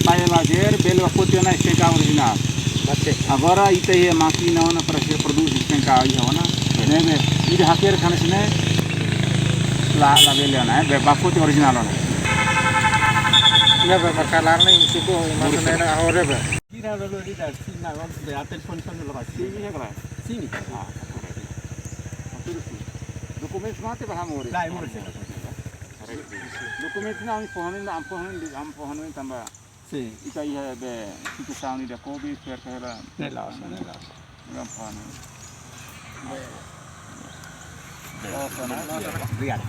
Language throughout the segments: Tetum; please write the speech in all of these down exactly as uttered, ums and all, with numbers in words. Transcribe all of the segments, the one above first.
Lae lazer, bele bá foti ona STNK orijinál. Oke. Agora ita iha mákina ona para sei prodús STNK iha ona. Ne'ebé, ida hakerek hanesan ne'e, la, labele ona, eh, bá foti orijinál ona. Ne'ebé, marka laran ne'e, suku, imasu ne'e, agora be. Kira lolo di dar, sina, be, atel pon pon lo basi. Sini, ya, kelas. Sini. Ah, oke. Betul sih. Dokumen semua te paham, Mori? Lae, Mori, sih. Dokumen sina ami fó hanoin, ami fó hanoin, ami fó hanoin tanba. Sin. Ita iha be situasaun ida COVID, perka hela. Ne'e la'ós, ne'e la'ós. Ami fó hanoin. Be. Be. Oh, sana. Obrigadu.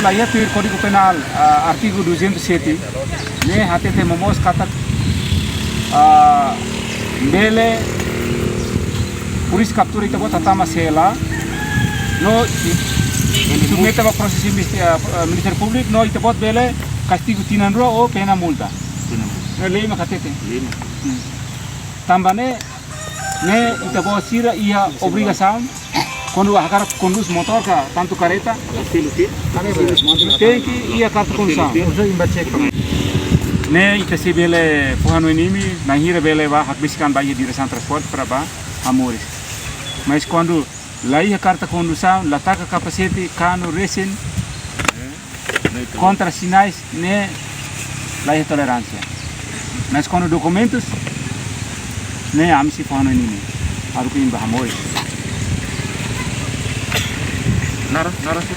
Laiha tuir Kódigu Penál, ah, artigu duzentos e sete, ne'e hatete momoos katak, ah, bele polísia kaptura ita-boot hatama sela, no submete ba prosesu investi-, ah, ah, Ministériu Públiku, no ita-boot bele kastigu tinan rua ou pena multa. Tinan rua. Ne'e lei mak hatete. Lei mak. Hmm. Tanba ne'e, ne'e ita-boot sira iha obrigasaun, kuandu hakarak kondús motór ka tantu kareta, tenke iha karta kondusaun. Ne'e ita sei bele fó hanoin imi, bainhira bele bá hakbesik an ba iha diresaun transporte para bá hamoris. Mas kuandu laiha karta kondusaun, la taka kapasete, kanu, resen, kontra sinais, ne'e laiha toleránsia. Mas kuandu dokumentus, ne'e ami sei fó hanoin imi. Haruka imi bá hamoris. Nara, nara, sir.